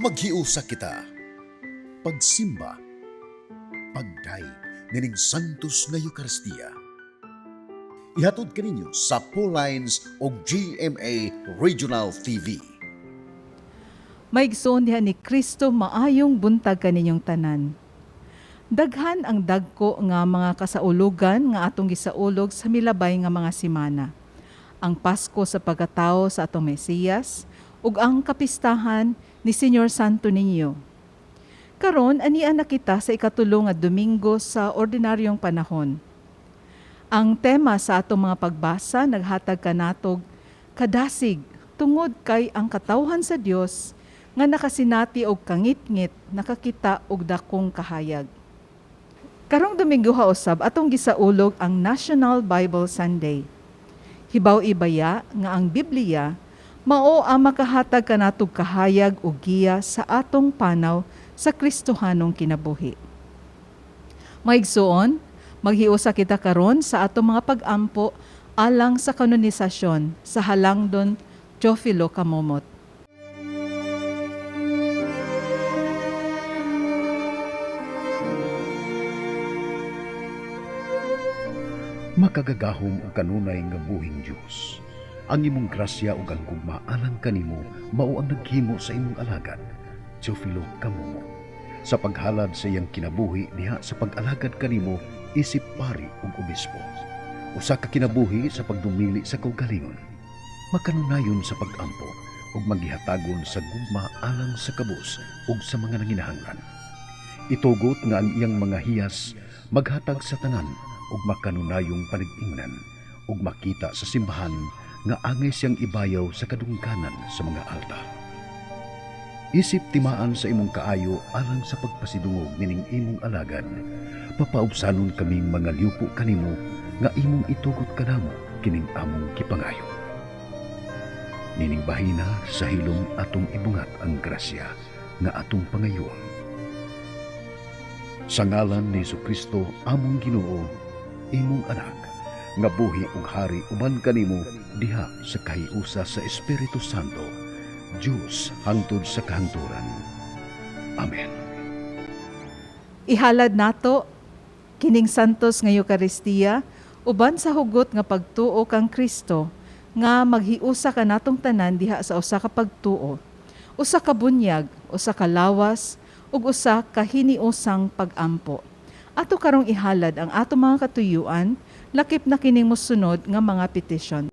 Maghiusa kita. Pagsimba. Pagdayeg nining Santos nga Eukaristiya. Ihatod kaninyo sa Lines o GMA Regional TV. Maigsoon diha ni Kristo, maayong buntag kaninyong tanan. Daghan ang dagko nga mga kasaulugan nga atong gisaulog sa milabay nga mga simana. Ang Pasko sa pagkatao sa atong Mesiyas ug ang kapistahan ni Señor Santo Niño. Karon, ania na kita sa 3 nga Domingo sa ordinaryong panahon. Ang tema sa atong mga pagbasa naghatag kanatog kadasig tungod kay ang katawhan sa Dios nga nakasinati og kangitngit nakakita og dakong kahayag. Karong Domingo usab atong gisaulog ang National Bible Sunday. Hibaw ibaya nga ang Biblia mao ang makahatag kanatog kahayag ug giya sa atong panaw sa Kristohanong kinabuhi. Maigsuon, maghiusa kita karon sa atong mga pag-ampo alang sa kanonisasyon sa halangdon Teofilo Camomot. Makagagahom ug kanunay nga buhing Dios. Ang imong grasya ug ang gugma alang kanimo mao ang naghimo sa imong alagad, Teofilo Camomot, sa paghalad sa iyang kinabuhi diha sa pag-alagad kanimo isip pari ug obispo. Usa ka kinabuhi sa pagdumili sa kaugalingon, makanunayon sa pag-ampo ug maghihatagon sa gugma alang sa kabus ug sa mga nanginahanglan. Itugot nga ang iyang mga hiyas maghatag sa tanan ug makanunayong panag-ingnan ug makita sa simbahan nga angay siyang ibayaw sa kadungganan sa mga altar. Isip timaan sa imong kaayo alang sa pagpasidungog nining imong alagad, papaubsanon kaming mga liupo kanimo nga imong itugot kanamo kining among gipangayo. Nining bahina sa hilom atong ibungat ang grasya nga atong pangayoon. Sa ngalan ni Kristo among Ginoo, imong anak, nga buhi ug hari uban kanimo diha sa kahiusa sa Espiritu Santo, Dios hangtod sa kahangturan. Amen. Ihalad nato kining Santos nga Eukaristiya uban sa hugot nga pagtuo kang Kristo nga maghiusa kanatong tanan diha sa usa ka pagtuo, usa ka bunyag, usa ka lawas ug usa ka hiniusang pag-ampo. Ato karong ihalad ang ato mga katuyuan lakip na kining mosunod nga mga petisyon.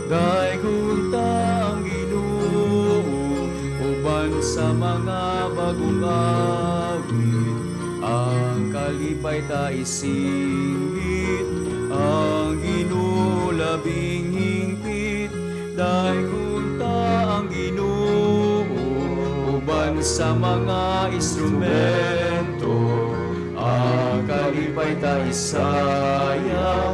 Daygon ta ang Ginoo uban sa mga bagong awit, ang kalipay ta isinggit, ang Ginoo labing hingpit. Daygon ta ang Ginoo uban sa mga instrumento, ang kalipay ta isayaw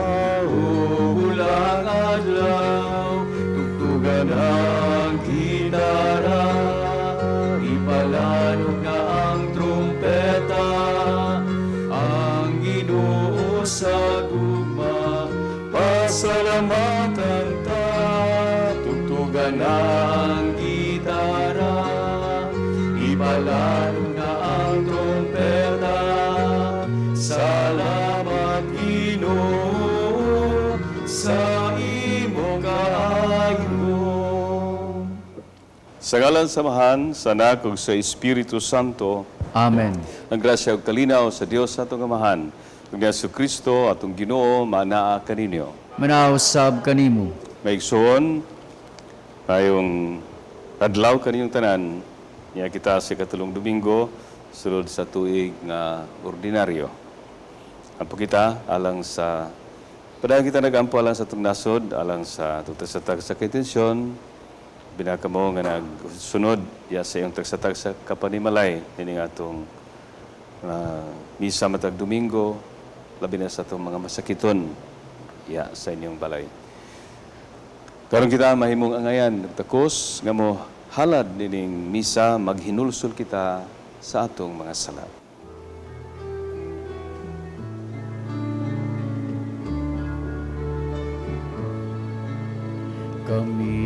bulang adlaw. Tugtugan ang gitara, ipalanog na ang trumpeta, ang Ginoo sa gugma pasalamatan ta. Tugtugan ang gitara, ipalanog na ang Sa ngalan sa Amahan, sa Anak ug sa Espiritu Santo. Amen. Ang grasya ug kalinaw sa Dios atong Amahan ug ni Kristo atong Ginoo manaa kaninyo. Manaw sab kanimo. Maigsoon, tayong adlaw kaninyong tanan, niya kita sa ikatulong Domingo, sulod sa tuig nga ordinaryo. Ampo kita alang sa padayon kita nagampo alang sa atong nasod, alang sa atong tagsa-tagsa ka intensyon, binaka mo nga nagsunod ya sa iyong tagsa-tagsa kapanimalay ini nga atong misa matag Domingo, labi na sa atong mga masakiton ya sa inyong balay. Karon kita mahimong angayan takos nga mo halad nining misa, maghinulsol kita sa atong mga sala. Kami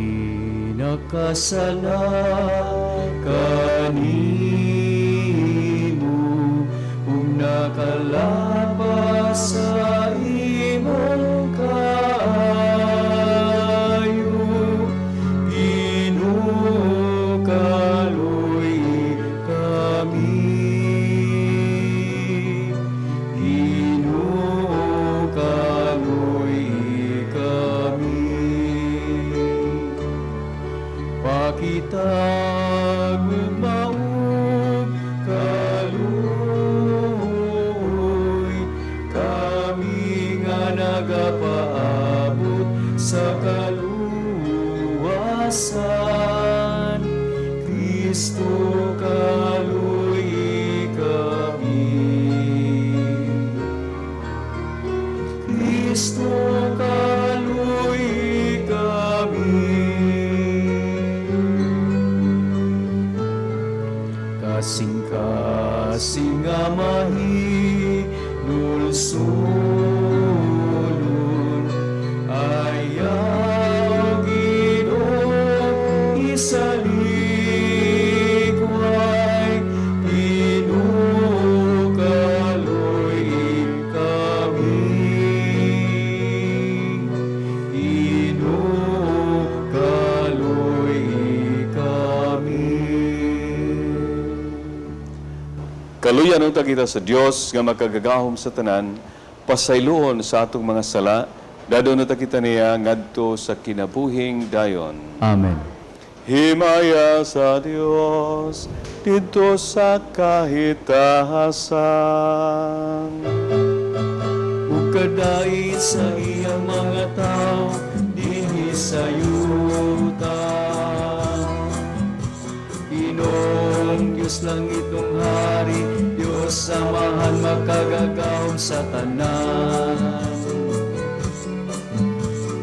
nakasala kanimo ug nakalapas sa imong kaayo. Ginoo, kaluy kami. Ginoo, kaluy kami. Pakitag maug kaluoy kami nga nagapaabot sa kaluwasan. Kristo, kaluy kami. Kristo, kaluy kami. Kasing-kasing nga mahinulsulon, ayaw Ginoo isalikway. Ginoo, kaluy kami. Ginoo, kaluy kami. Kaluyan unta kita sa Dios nga makagagahom sa tanan, pasayloon sa atong mga sala, dadon unta kita niya ngadto sa kinabuhing dayon. Amen. Himaya sa Dios didto sa kahitahasan. Ug kadait sa iyang mga tao dinhi sa yuta. Ginoong Diyos langitnong hari, Diyos Amahan makagagahom sa tanan.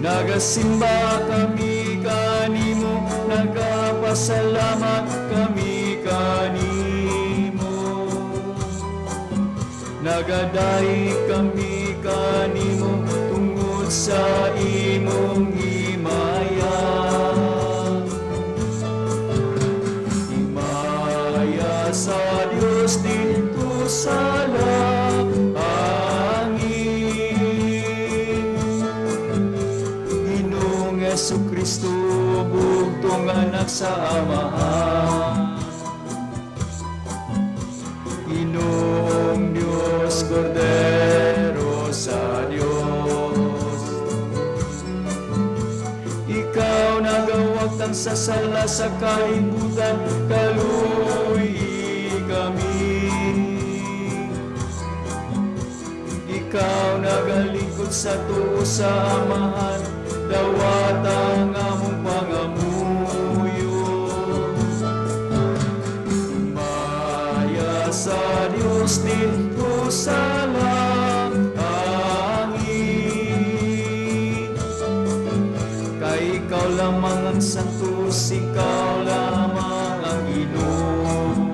Nagasimba kami kanimo, nagapasalamat kami kanimo. Nagadaig kami kanimo tungod sa imong himaya. Himaya sa Dios didto sa langit. Ginoong Jesu Kristo, bugtong anak sa Amahan. Ginoong Diyos, Kordero sa Diyos. Ikaw nagawagtang sa sala sa kalibutan, kaluy kami. Ikaw nagalingkod sa tuo sa Amahan, dawata ang among pangamuyo. Himaya sa Diyos didto sa langit. Kay ikaw lamang ang santos, ikaw lamang ang Ginoo.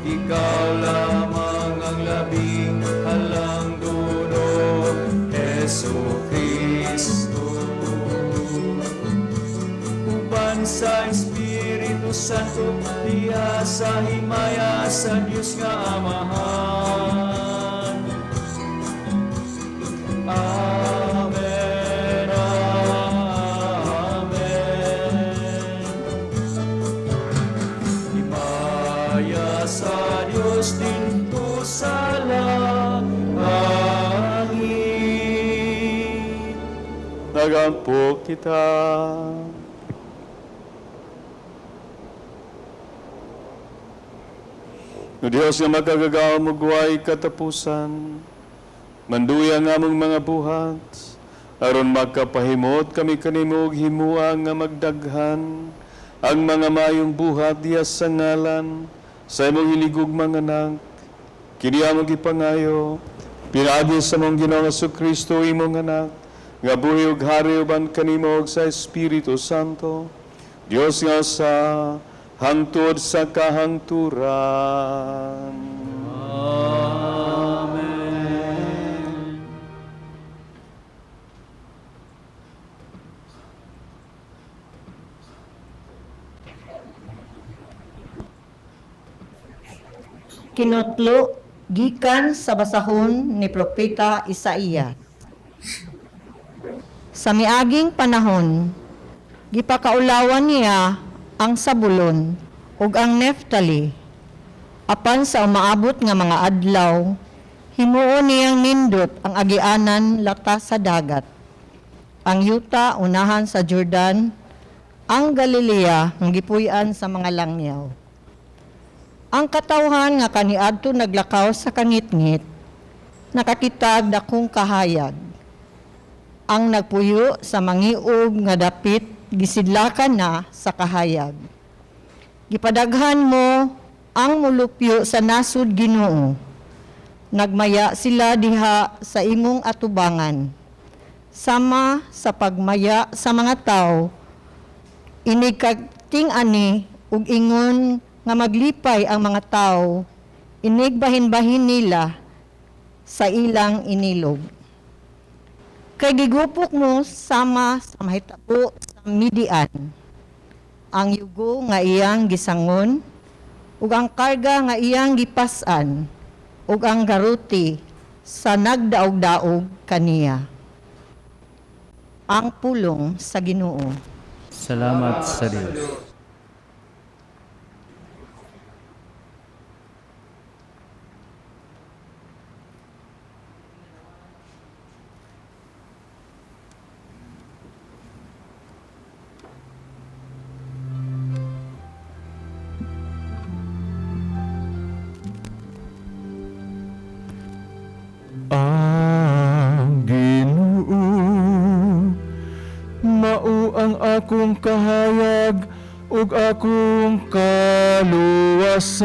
Ikaw lamang ang labing halangdon, Hesu Kristo. Uban sa Espiritu Santo, diha sa himaya sa Dios nga Amahan. Amen. Amen. Himaya sa Dios didto sa langit. Nagampo kita. O Diyos nga makagagahom ug way katapusan, manduya ang among mga buhat, aron makapahimot kami kanimo og himua nga magdaghan ang mga mayong buhat diha sa ngalan sa imong hinigugmang anak. Kini among gipangayo, pinaagi sa among Ginoong Kristo, imong anak, nga buhi ug hari uban kanimo ug sa Espiritu Santo, Dios nga sa hangtod sa kahangturan. Amen. Kinutlo gikan sa basahon ni Propeta Isaías. Sa miaging panahon, gipakaulawan niya ang Sabulon ug ang Neftali. Apan sa umaabot nga mga adlaw, himuon niyang nindot ang agianan latas sa dagat. Ang yuta unahan sa Jordan, ang Galilea ang gipuy-an sa mga langyaw. Ang katawhan nga kaniadto naglakaw sa kangitngit, nakakitag dakong kahayag. Ang nagpuyo sa mangiub nga dapit gisidlakan na sa kahayag. Gipadaghan mo ang mulupyo sa nasud, Ginoo. Nagmaya sila diha sa imong atubangan. Sama sa pagmaya sa mga tao, inig ani ug ingon nga maglipay ang mga tao, inig bahin-bahin nila sa ilang inilog. Kay gigupok mo sama sa mahitabo sa Midian, ang yugo nga iyang gisangon, ug ang karga nga iyang gipas-an, ug ang garuti sa nagdaog-daog kaniya. Ang pulong sa Ginoo. Salamat sa Dios. Ang Ginoo mao ang akong kahayag ug akong kaluwasan.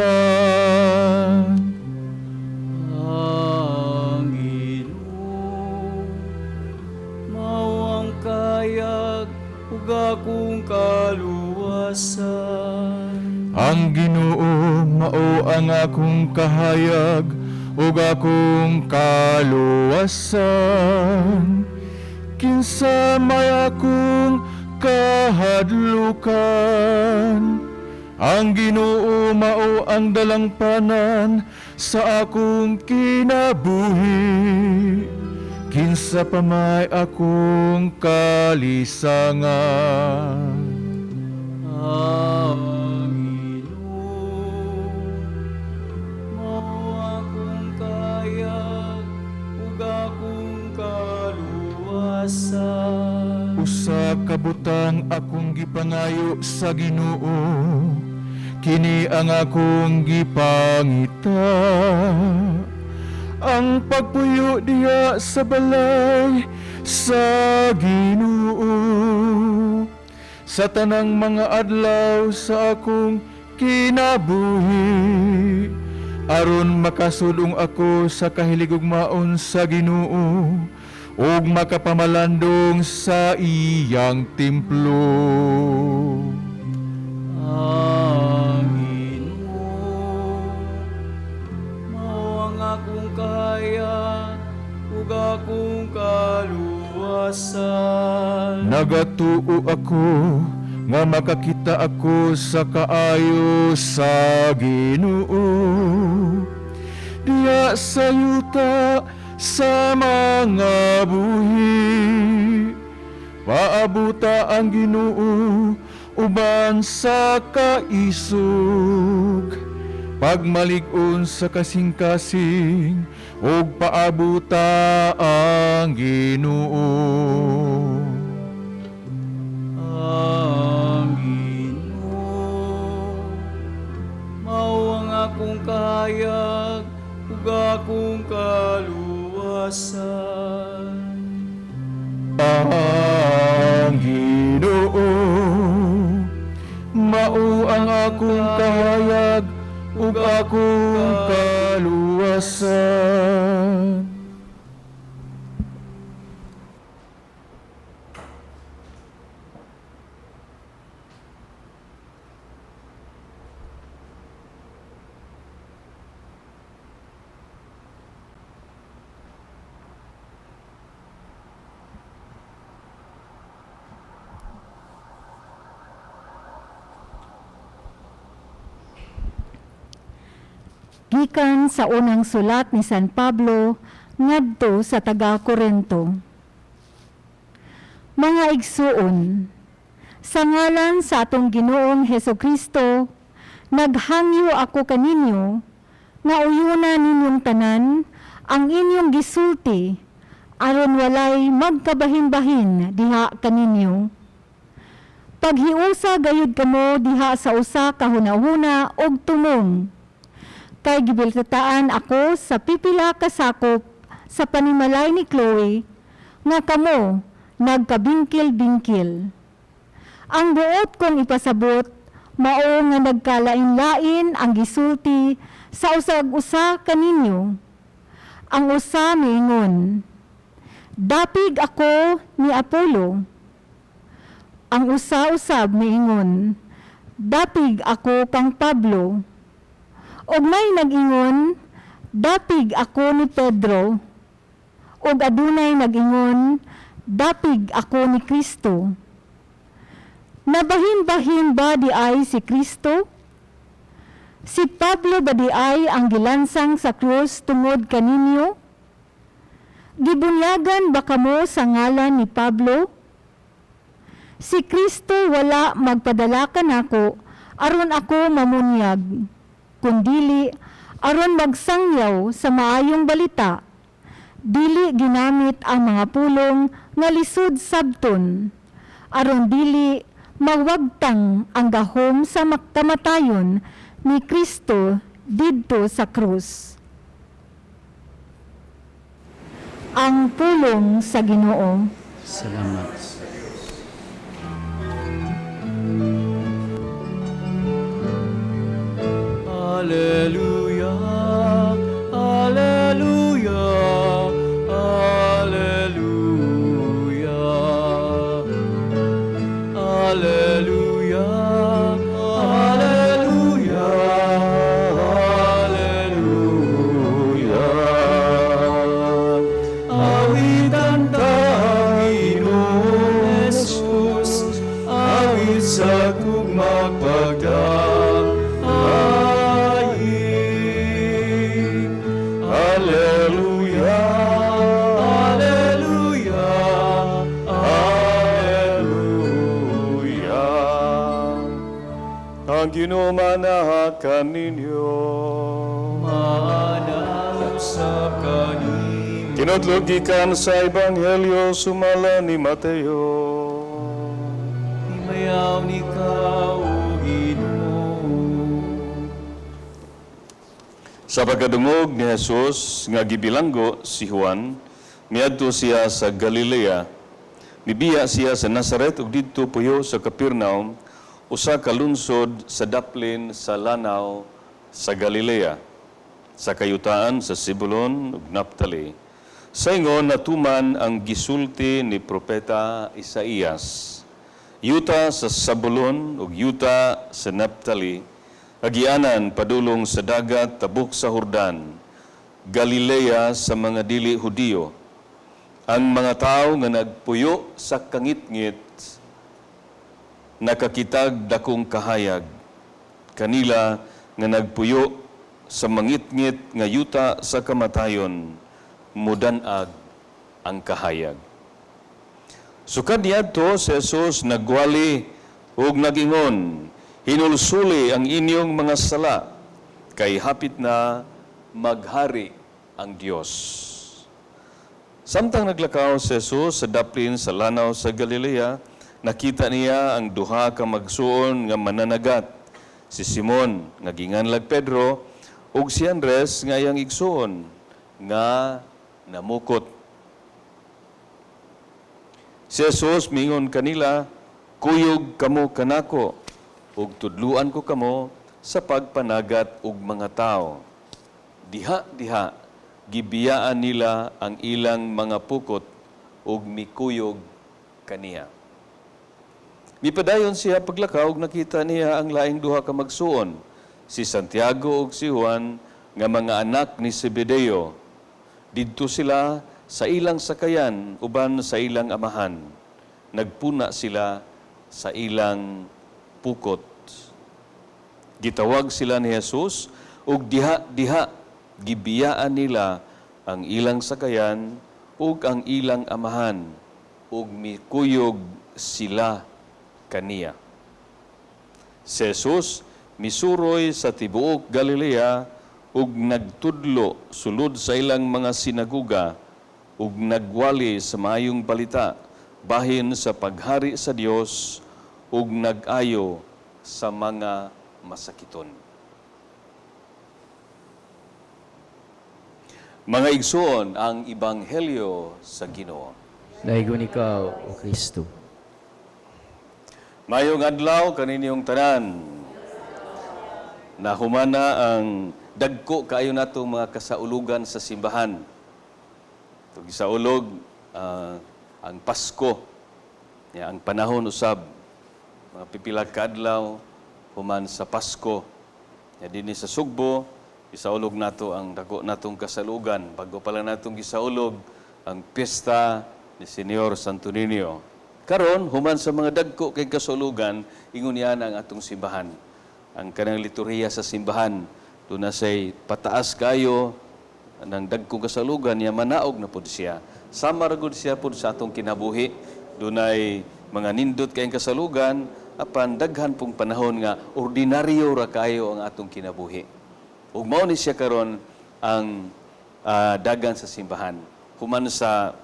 Ang Ginoo mao ang kayag ug akong kaluwasan. Ang Ginoo mao ang akong kahayag ug akong kaluwasan. Kinsa may akong kahadlukan? Ang Ginoo mao ang dalangpanan sa akong kinabuhi. Kinsa pa may akong kalisangan? Ang Ginoo mao akong kayag ug akong kaluwasan. Usa ka butang akong gipangayo sa Ginoo, kini ang akong gipangita, ang pagpuyo diha sa balay sa Ginoo sa tanang mga adlaw sa akong kinabuhi, aron makasulong ako sa kahiligugmaon sa Ginoo ug makapamalandong sa iyang templo. Ang Ginoo mao ang akong kahayag ug akong kaluwasan. Nagatuo ako nga makakita ako sa kaayo sa Ginoo diya sa yuta sa mga buhi. Paabuta ang Ginoo uban sa kaisog. Pagmalig-on sa kasing-kasing ug paabuta ang Ginoo. Ang Ginoo mao ang akong kahayag ug akong kaluwasan. Ang Ginoo mao ang akong kahayag ug akong kaluwasan. Gikan sa unang sulat ni San Pablo ngadto sa taga Korento. Mga igsuon, sa ngalan sa atong Ginoong Hesukristo, naghangyo ako kaninyo nga uyuna ninyong tanan ang inyong gisulti aron walay magkabahin-bahin diha kaninyo. Paghiusa gayud kamo diha sa usa ka hunahuna og tumong kay gibiltataan ako sa pipila ka sakop sa panimalay ni Chloe nga kamo nagkabingkil-bingkil. Ang buot kong ipasabot mao nga nagkalain-lain ang gisulti sa usag-usa kaninyo. Ang usa miingon, "Dapig ako ni Apollo." Ang usa usab miingon, "Dapig ako kang Pablo." Og may nag-ingon, "Dapig ako ni Pedro." Og adunay nag-ingon, "Dapig ako ni Kristo." Nabahin-bahin ba di ay si Kristo? Si Pablo ba di ay ang gilansang sa krus tungod kaninyo? Gibunyagan ba kamo sa ngalan ni Pablo? Si Kristo wala magpadala kanako aron ako mamunyag, kundili aron magsangyaw sa maayong balita. Dili ginamit ang mga pulong nga lisod sabton, aron dili mawagtang ang gahom sa kamatayon ni Kristo didto sa krus. Ang pulong sa Ginoo. Salamat sa Diyos. Alleluia, alleluia, alleluia. Alleluia, alleluia, alleluia. Awitan ta Ginoong Jesus, awit sa gugma'g pagdaig. Alleluia, alleluia, alleluia. Ang Ginoo manaha kaninyo. Maana usab kanimo. Kinudlo gikan sa Ebanghelyo sumala ni Mateo. Himayaw ikaw, O Ginoo. Sa pagkadungog ni Jesus nga gibilanggo si Juan, miadto siya sa Galilea. Mibiya siya sa Nazaret ug didto puyo sa Capernaum, usa ka lungsod sa daplin sa lanaw sa Galilea, sa kayutaan sa Zebulon ug Naphtali. Sa ingon natuman ang gisulti ni propeta Isaías. Yuta sa Zabulon ug yuta sa Naphtali, agianan padulong sa dagat tabok sa Hordan, Galilea sa mga dili Hudiyo. Ang mga tawo nga nagpuyo sa kangitngit nakakitag dakong kahayag. Kanila nga nagpuyo sa mangitngit nga yuta sa kamatayon, mudan-ag ang kahayag. Sukad niadto si Jesus nagwali ug nagingon, "Hinulsuli ang inyong mga sala, Kay hapit na maghari ang Dios. Samtang naglakaw si Jesus sa daplin sa lanaw sa Galilea, nakita niya ang duha ka magsuon nga mananagat, si Simon nga ginganlag Pedro ug si Andres nga iyang igsuon nga namukot. Si Jesus mingon kanila, "Kuyog kamo kanako, ug tudluan ko kamo sa pagpanagat og mga tao." Diha-diha gibiyaan nila ang ilang mga pukot ug mikuyog kaniya. Mipadayon siya paglakaw ug nakita niya ang laing duha ka magsuon, si Santiago ug si Juan, nga mga anak ni Zebedeo. Didto sila sa ilang sakayan uban sa ilang amahan. Nagpuna sila sa ilang pukot. Gitawag sila ni Jesus ug diha-diha gibiyaan nila ang ilang sakayan ug ang ilang amahan ug mikuyog sila kaniya. Si Jesus misuroy sa tibuok Galilea ug nagtudlo sulod sa ilang mga sinaguga ug nagwali sa maayong balita bahin sa paghari sa Dios ug nag-ayo sa mga masakiton. Mga igsuon, ang ebanghelyo sa Ginoo. Daygon ikaw, O Kristo. Mayong adlaw kaninyong tanan. Nahumana ang dagko kaayo natong mga kasaulugan sa simbahan. Ug gisaulog ang Pasko. Ya, ang panahon usab mga pipila ka adlaw human sa Pasko. Ya, dinhi sa Sugbo, gisaulog nato ang dako natong kasalugan. Bago pa lang natong gisaulog ang piyesta ni Señor Santo Niño. Karon, human sa mga dagko kay kasaulugan, ingon niya ang atong simbahan. Ang kanang liturhiya sa simbahan, doon na say pataas kayo ng dagko kasalugan niya, manaog na pud siya. Sama ra gud siya pud sa atong kinabuhi. Dunay mga nindot kayong kasalugan, apan daghan pong panahon nga ordinaryo ra kayo ang atong kinabuhi. Ug mao ni siya karon ang dagan sa simbahan. Human sa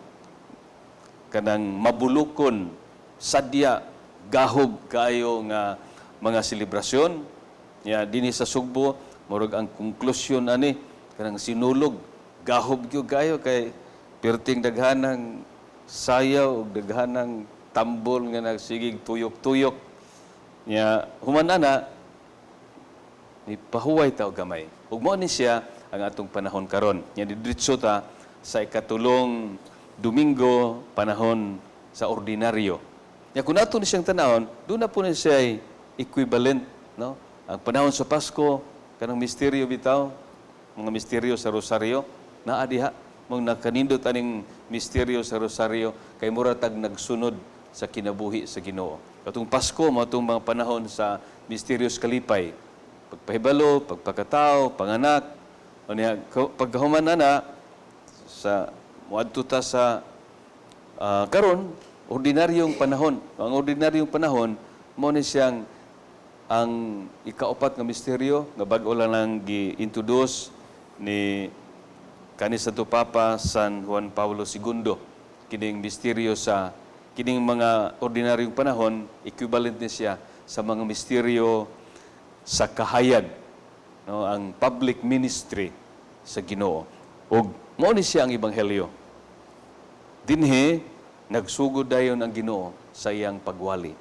kanang mabulukon, sadya, gahob kayo nga mga selebrasyon. Ya, dinhi sa Sugbo, murag ang konklusyon ani kanang Sinulog, gahob gyud kayo kay perting daghanang sayaw ug daghanang tambol nga nagsigig tuyok-tuyok. Ya, human ana ni pahuway ta og gamay. Ug mao ni siya ang atong panahon karon. Nya didiretso ta sa ikatulong Domingo, panahon sa ordinaryo. Nya kung ato ni siyang tanawon, doon na po ni siya equivalent, no? Ang panahon sa Pasko, kanang misteryo bitaw, mga misteryo sa Rosaryo, naa diha mong nakanindot aning misteryo sa Rosaryo kay mura tag nagsunod sa kinabuhi sa Ginoo. Katong Pasko mao tong mga panahon sa misteryos kalipay. Pagpahibalo, pagpakatao, panganak, unya pagkahuman na sa muadto ta sa karon ordinaryong panahon. Ang ordinaryong panahon mao ni siyang ang ikaupat nga misteryo nga bag-o lang lang gi-introduce ni kani Santo Papa San Juan Paulo II. Kining misteryo sa kining mga ordinaryong panahon, equivalent ni siya sa mga misteryo sa kahayag, no, ang public ministry sa Ginoo. Ug mao ni siya ang ebanghelyo. Dinhi nagsugod dayon ang Ginoo sa iyang pagwali.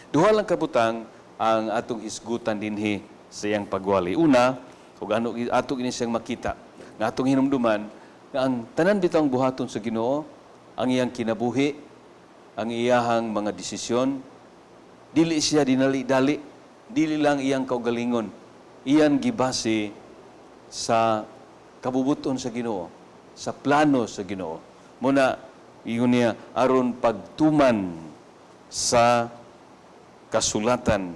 Duha lang kabutang ang atong hisgutan dinhi sa iyang pagwali. Una, ug ano ato ini siyang makita, nga atong hinumduman nga ang tanan bitaw ang buhaton sa Ginoo, ang iyang kinabuhi, ang iyahang mga desisyon, dili siya dinali-dali, dili lang iyang kaugalingon. Iyan gibase sa kabubuton sa Ginoo, sa plano sa Ginoo. Muna ingon niya aron pagtuman sa kasulatan.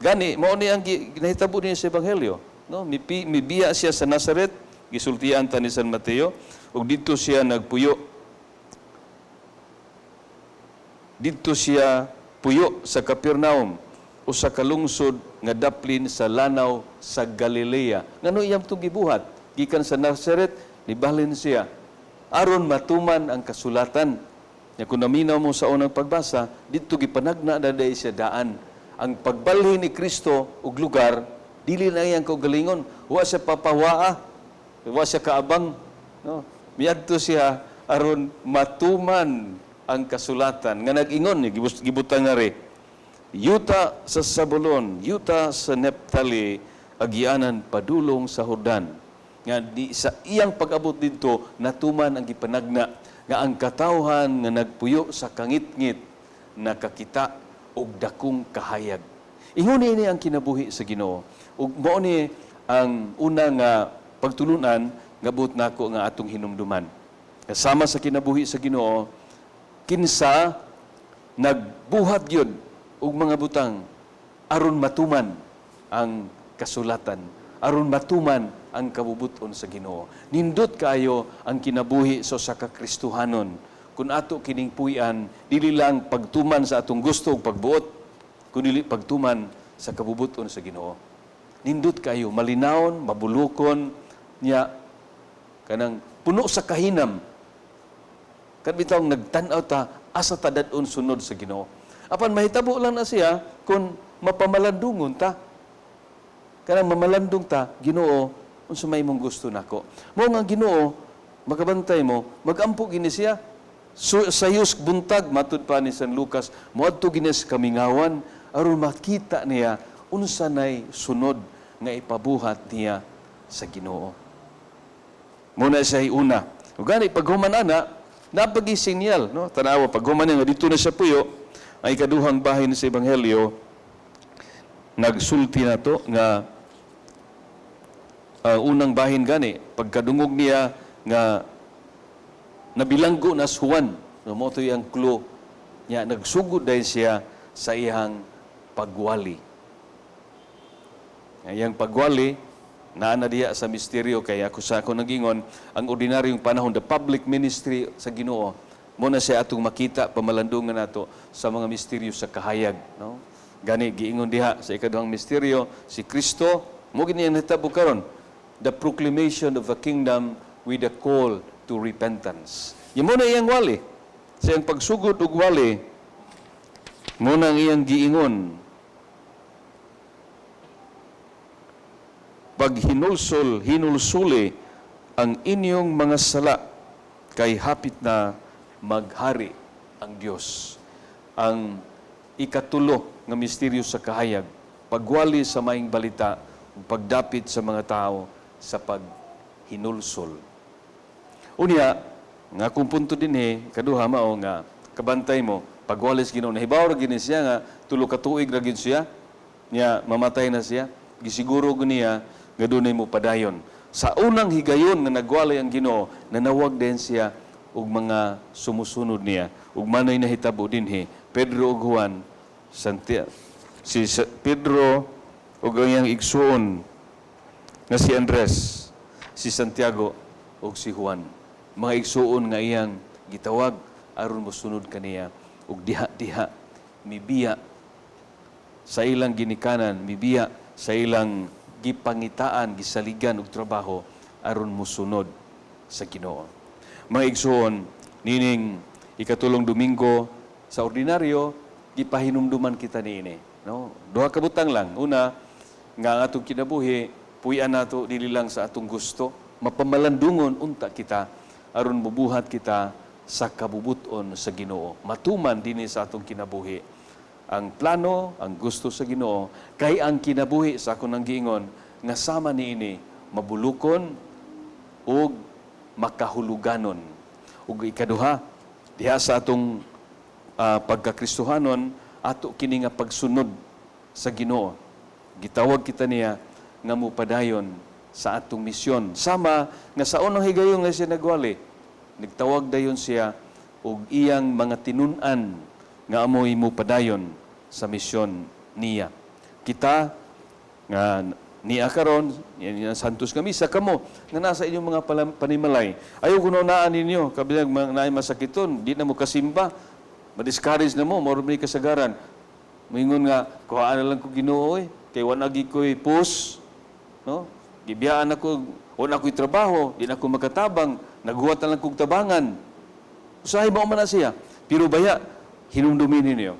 Gani mao ni ang nahitabo niya sa ebanghelyo, no? Mibiya siya sa Nazaret, gisultian ta ni San Mateo, ug didto siya nagpuyo. Didto siya puyo sa Capernaum. usa ka lungsod nga daplin sa lanaw sa Galilea. Ngano iyang itong gibuhat? Gikan sa Nazaret, nibalhin siya aron matuman ang kasulatan. Nya kung naminaw mo sa unang pagbasa, didto gipanagna na dahil siya daan. Ang pagbalhin ni Kristo og lugar, dili na iyang kaugalingon. Wa siya papawaa, wa siya kaabang. No? Miadto siya aron matuman ang kasulatan nga nag-ingon gibutang nga ri, yuta sa Sabulon, yuta sa Neptali, agianan padulong sa Jordan, nga di sa iyang pag-abot didto natuman ang gipanagna nga ang katawhan nga nagpuyo sa kangitngit nakakita og dakong kahayag. Ingon ini ang kinabuhi sa Ginoo. Ug mao ni ang una nga pagtulunan nga buot nako nga atong hinumduman. Kasama sa kinabuhi sa Ginoo, kinsa nagbuhat gyud og mga butang aron matuman ang kasulatan, aron matuman ang kabubuton sa Ginoo. Nindot kaayo ang kinabuhi sa usa ka Kristohanon. Kung ato kining puy-an, dili lang pagtuman sa atong gusto ug pagbuot, kundi pagtuman sa kabubuton sa Ginoo. Nindot kaayo, malinawon, mabulukon, niya kanang puno sa kahinam. Kan bitawng nagtan-aw ta asa ta dad-on sunod sa Ginoo. Apan mahitabo lang na siya kung mapamalandungon ta. Kanang mamalandong ta, "Ginoo, unsa may imong gusto nako?" Mao nga Ginoo, makabantay mo, magampo gini siya. So, sayos buntag, matud pa ni San Lucas, moadto gini sa kamingawan aron makita niya unsa nay sunod nga ipabuhat niya sa Ginoo. Muna siya una. Ug gani paghuman ana, napagi sinyal, no? Tanawa paghuman niya nga dito na siya puyo, ang ikaduhang bahin sa ebanghelyo nagsulti na to nga unang bahin gani pagkadungog niya nga nabilanggo na si Juan, no, mao to ang clue niya, nagsugod dahil siya sa iyang pagwali. Ang iyang pagwali naa na diha sa misteryo, kay ako sa ako nagingon ang ordinaryong panahon, the public ministry sa Ginoo, mo na siya atong makita pamalandungan nato sa mga misteryo sa kahayag, no? Gani giingon diha sa ikaduhang misteryo, si Kristo mo gini ang nahitabo karon, the proclamation of the kingdom with a call to repentance. Yan mo na iyang wali. Sa iyang pagsugod og wali, mo na ang iyang giingon, "Paghinulsol, hinulsuli ang inyong mga sala, kay hapit na maghari ang Dios." Ang ikatulo nga misteryo sa kahayag, pagwali sa maayong balita, ug pagdapit sa mga tao sa paghinulsol. Unya, nga kung punto dinhi, kaduha mao nga kabantay mo, pagwali sa Ginoo, nahibaw ra gini siya nga 3 ka tuig ra gid siya, niya mamatay na siya, gisiguro niya nga dunay mo padayon. Sa unang higayon nga nagwalay ang Ginoo, nanawag din siya og mga sumusunod niya. Ug manay nahitabo dinhi, Pedro ug Juan, Santiago, si Pedro ug ang iyang igsuon nga si Andres, si Santiago ug si Juan. Mga igsuon nga iyang gitawag aron mosunod kaniya ug diha-diha mibiya sa ilang ginikanan, mibiya sa ilang gipangitaan, gisaligan og trabaho aron mosunod sa Ginoo. Mga igsuon, nining ikatulong Domingo sa ordinaryo, gipahinumduman kita niini, no? Duha ka butang lang. Una, nga ang atong kinabuhi, puy-an nato dili lang sa atong gusto, mapamalandungon unta kita aron mubuhat kita sa kabubuton sa Ginoo. Matuman dinhi sa atong kinabuhi ang plano, ang gusto sa Ginoo, kay ang kinabuhi sa akong nang giingon nga sama niini mabulukon ug makahuluganon. Ug ikaduha, diha sa atong pagkakristohanon, ato kini nga pagsunod sa Ginoo. Gitawag kita niya nga mupadayon sa atong misyon. Sama nga sa unang higayon nga siya nagwali, nagtawag dayon siya og iyang mga tinun-an nga amoy mupadayon sa misyon niya. Kita nga niya karon, yan ang Santos nga Misa, kamo nga nasa inyong mga panimalay. Ayaw kuno naan ninyo, kabilang mga naay masakiton, di na mo kasimba, ma-discourage na mo, mao may kasagaran. Moingon nga kuhaan na lang ko Ginoo eh, kay wa na gyud ko'y pus, no? Gibiyaan ako, wala ako'y trabaho, di na ako makatabang, naghuwat na lang kog tabangan. Usahay mao man na siya. Pero baya, hinumdumin ninyo.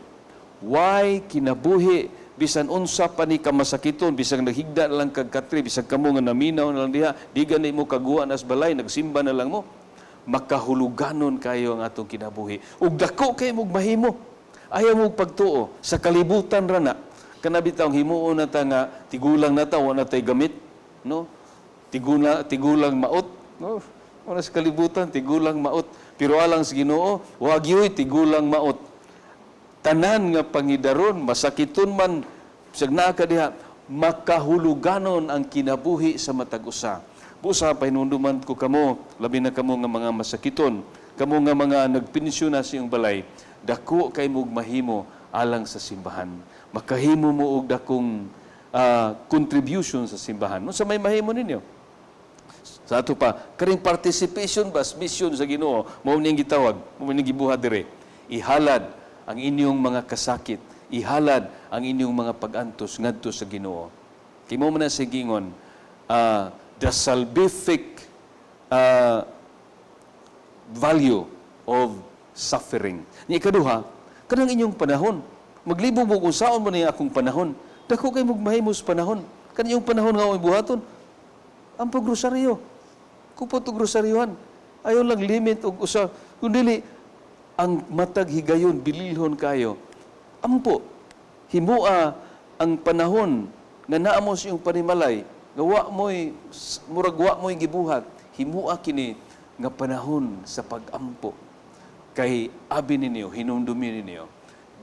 Why kinabuhi bisan unsa pa ni kamasakiton, bisan naghigda na lang kag katre, bisan kamo nga naminaw na lang diha, di gani mo kaguwa nas balay, nagsimba na lang mo. Makahuluganon kayo ang atong kinabuhi. Ug dako kay mog mahimo. Ayaw mo pagtuo sa kalibutan ra na. Kana bitawng himuon na ta nga tigulang na ta, wa na tay gamit, no? Tigulang maot, no? Wala sa kalibutan, tigulang maot. Pero alang sa Ginoo, wa gyoy tigulang maot. Tanan nga pangidaron, masakiton man, bisag naa ka diha, makahuluganon ang kinabuhi sa matag usa. Busa pahinumduman ko kamo, labi na kamo nga mga masakiton, kamo nga mga nagpensyon na sa iyong balay, dako kay mog mahimo alang sa simbahan. Makahimo mo og dakong contribution sa simbahan. Unsa may mahimo ninyo? Sa ato pa, karing participation ba, mission sa Ginoo, mao ning gitawag, mao ning gibuhat dire. Ihalad ang inyong mga kasakit, ihalad ang inyong mga pag-antos ngadto sa Ginoo. Kay mao man na sa gingon, the salvific value of suffering. Ni ikaduha, kanang inyong panahon, maglibog mo kung saon mo niya akong panahon. Dako kay mong mahimo sa panahon. Kanang inyong panahon nga akong buhaton, ang pagrosaryo. Kupot og rosaryohan. Ayaw lang limit og usa. Kung dili, ang matag higayon, bililhon kayo. Ampo, himua ang panahon nga naa mo sa iyong panimalay, nga wa mo'y, murag wa mo'y gibuhat, himua kini nga panahon sa pagampo. Kay abi ninyo, hinumdumi ninyo,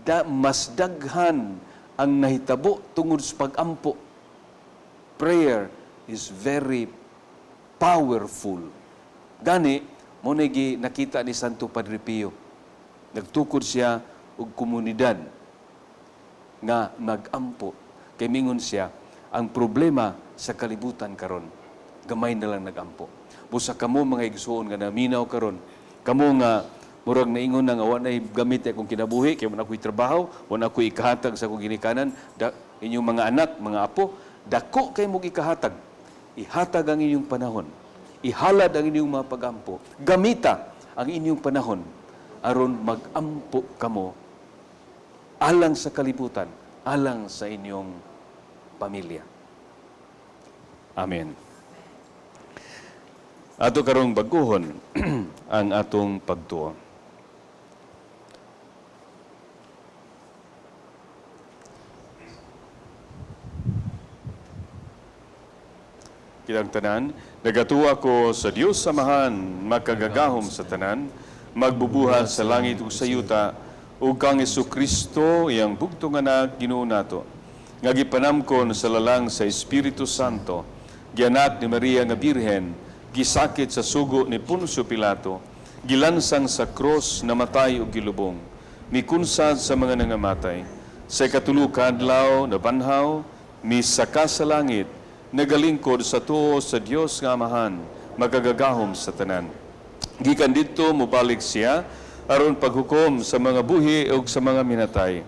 da, mas daghan ang nahitabo tungod sa pagampo. Prayer is very powerful. Gani, mo gi nakita ni Santo Padre Pio. Nagtukod siya og komunidad nga magampo. Kay mingon siya, ang problema sa kalibutan karon, gamay na lang nagampo. Busa kamo mga igsuon nga naminaw karon, kamo nga murag naingon na nga wa nay gamit akong kinabuhi, kay wala ako'y trabaho, wala ako'y ikahatag sa akong ginikanan, da, inyong mga anak, mga apo, dako kay mong ikahatag. Ihatag ang inyong panahon. Ihalad ang inyong mga pagampo. Gamita ang inyong panahon aron magampo kamo alang sa kalibutan, alang sa inyong pamilya. Amen. Ato karong baguhon ang atong pagtuo. Kitang tanan, nagatuwa ko sa Dios Amahan, makagagahom sa tanan, magbubuhat sa langit ug sa yuta, ug kang Kristo iyang bugtong anak Ginoo nato, nga gipanamkon sa lalang sa Espiritu Santo, gianak ni Maria nga Birhen, gisakit sa sugo ni Poncio Pilato, gilansang sa krus, namatay ug gilubong, mikunsad sa mga nangamatay, sa ikatulo ka adlaw nabanhaw, misaka sa langit, nagalingkod sa tuo sa Dios nga Amahan, magagagahom sa tanan. Gikan didto mobalik siya aron paghukom sa mga buhi ug sa mga minatay.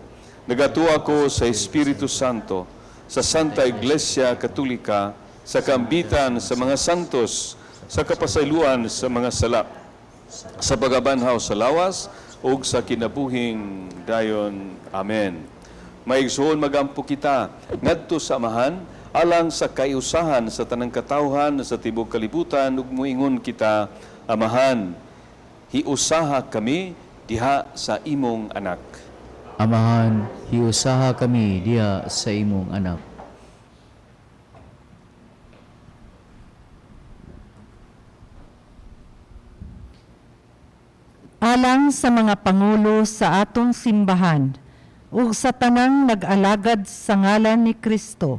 Nagatuo ako sa Espiritu Santo, sa Santa Iglesia Katolika, sa kaambitan sa mga santos, sa kapasayloan sa mga sala, sa pagabanhaw sa lawas ug sa kinabuhing dayon. Amen. Maigsuon, magampo kita ngadto sa Amahan alang sa kaiusahan sa tanang katawhan sa tibok kalibutan ug moingon kita: Amahan, hiusaha kami diha sa imong anak. Amahan, hiusaha kami diha sa imong anak. Alang sa mga pangulo sa atong simbahan ug sa tanang nag-alagad sa ngalan ni Kristo,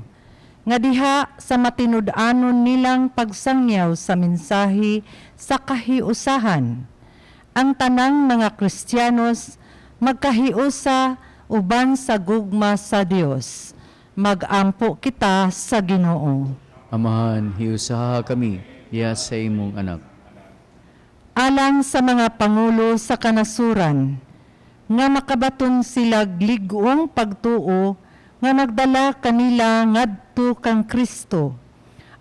nga diha sa matinud-anon nilang pagsangyaw sa mensahe sa kahiusahan, ang tanang mga Kristiyanos magkahiusa uban sa gugma sa Dios. Magampo kita sa Ginoo. Amahan, hiusaha kami diha sa imong anak. Alang sa mga pangulo sa kanasuran, Nga makabaton sila lig-ong pagtuo nga magdala kanila ngadto kang Kristo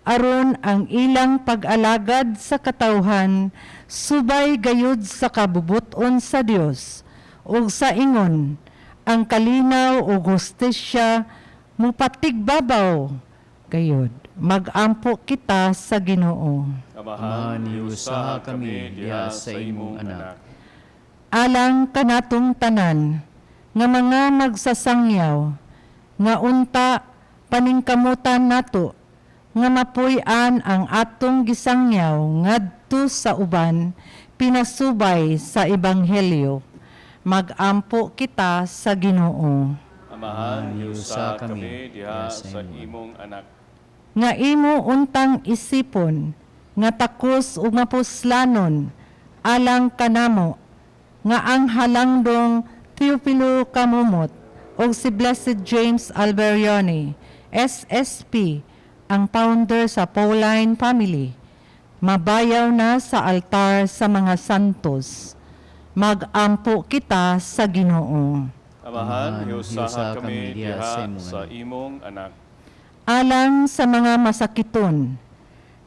aron ang ilang pag-alagad sa katawhan subay gayud sa kabubut-on sa Dios ug sa ingon ang kalinaw ug hustisya mupatigbabaw gayud. Magampo kita sa Ginoo. Amahan, hiusaha kami diha sa imong anak. Alang kanatong tanan nga mga magsasangyaw, nga unta paningkamutan nato nga mapuy-an ang atong gisangyaw ngadto sa uban pinasubay sa ebanghelyo. Magampo kita sa Ginoo. Amahan, hiusaha kami diha sa imong anak. Nga imo untang isipon nga takos ug mapuslanon alang kanamo nga ang halangdong Teofilo Camomot ug si Blessed James Alberione SSP, ang founder sa Pauline family, mabayaw na sa altar sa mga santos. Magampo kita sa Ginoo. Amahan, hiusaha kami diha sa imong sa imong anak. Alang sa mga masakiton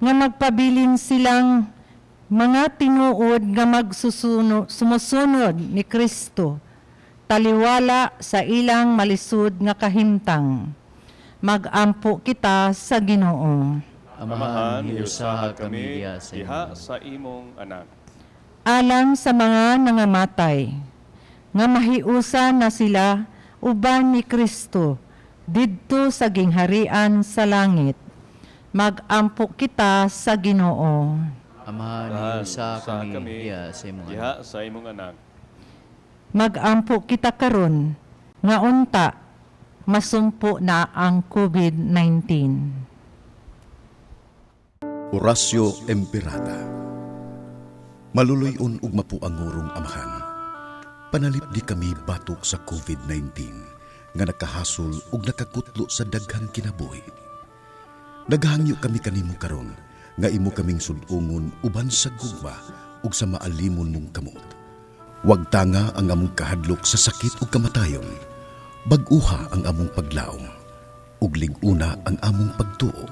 nga magpabilin silang mga tinuod nga sumusunod ni Kristo taliwala sa ilang malisod nga kahimtang. Magampo kita sa Ginoo. Amahan, hiusaha kami diha sa diha imong sa imong anak. Alang sa mga nangamatay nga mahiusa na sila uban ni Kristo didto sa gingharian sa langit. Magampo kita sa Ginoo. Amahan, hiusaha kami diha sa imong anak. Diha sa imong anak. Magampo kita karon nga unta masumpo na ang COVID-19. Horacio Emperada. Maluloy-on ug mapuangurong Amahan. Panalipdi kami batok sa COVID-19 nga nakahasol ug nakakutlo sa daghang kinabuhi. Naghangyo kami kanimo karon nga imo kaming sud-ungon uban sa gugma ug sa maalimon mong kamot. Wag tanga ang among kahadlok sa sakit ug kamatayon. Bag-uha ang among paglaom ug lig-una ang among pagtuo.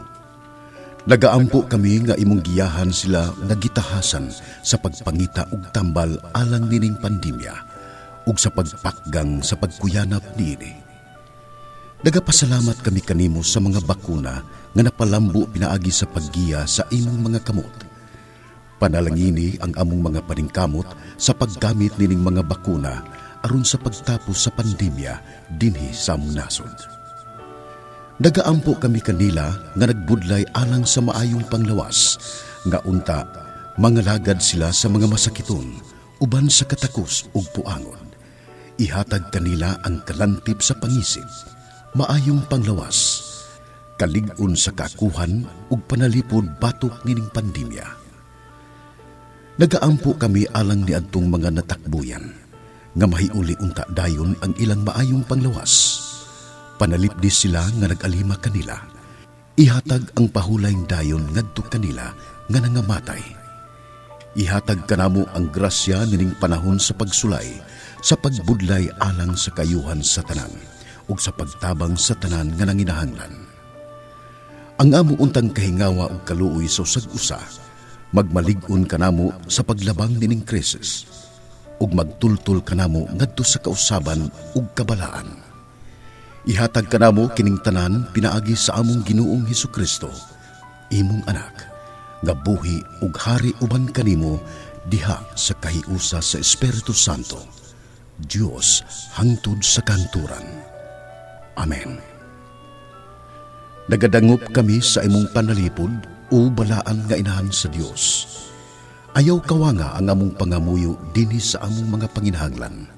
Nagaampo kami nga imong giyahan sila nga gitahasan sa pagpangita og tambal alang nining pandemya ug sa pagpakgang sa pagkuyanap niini. Nagapasalamat kami kanimo sa mga bakuna nga napalambo pinaagi sa paggiya sa imong mga kamot. Panalangini ang among mga paningkamot sa paggamit nining mga bakuna aron sa pagtapos sa pandemya dinhi sa among nasod. Nagaampo kami kanila nga nagbudlay alang sa maayong panglawas, nga unta mangalagad sila sa mga masakiton uban sa katakos ug puangon. Ihatag kanila ang kalantip sa pangisip, maayong panglawas, kalig-on sa kakuhan ug panalipod batok nining pandemya. Nagaampo kami alang ni adtong mga natakbuyan, nga mahiuli unta dayon ang ilang maayong panglawas. Panalipdi sila nga nag-alima kanila. Ihatag ang pahulay dayon ngadto kanila nga nangamatay. Ihatag kanamo ang grasya nining panahon sa pagsulay, sa pagbudlay alang sa kayuhan sa tanan, ug sa pagtabang sa tanan nga nanginahanglan. Ang amo untang kahingawa ug kaluoy sa usag usa, magmalig-on kanamo sa paglabang nining krisis, ug magtultol kanamo ngadto sa kausaban ug kabalaan. Ihatag kanamo kining tanan pinaagi sa among Ginoong Hesukristo, imong anak, nga buhi ug hari uban kanimo diha sa kahiusa sa Espiritu Santo, Dios hangtod sa kanturan. Amen. Nagadangop kami sa imong panalipod o balaan nga inahan sa Dios. Ayaw kawanga ang among pangamuyo dinhi sa among mga panginahanglan.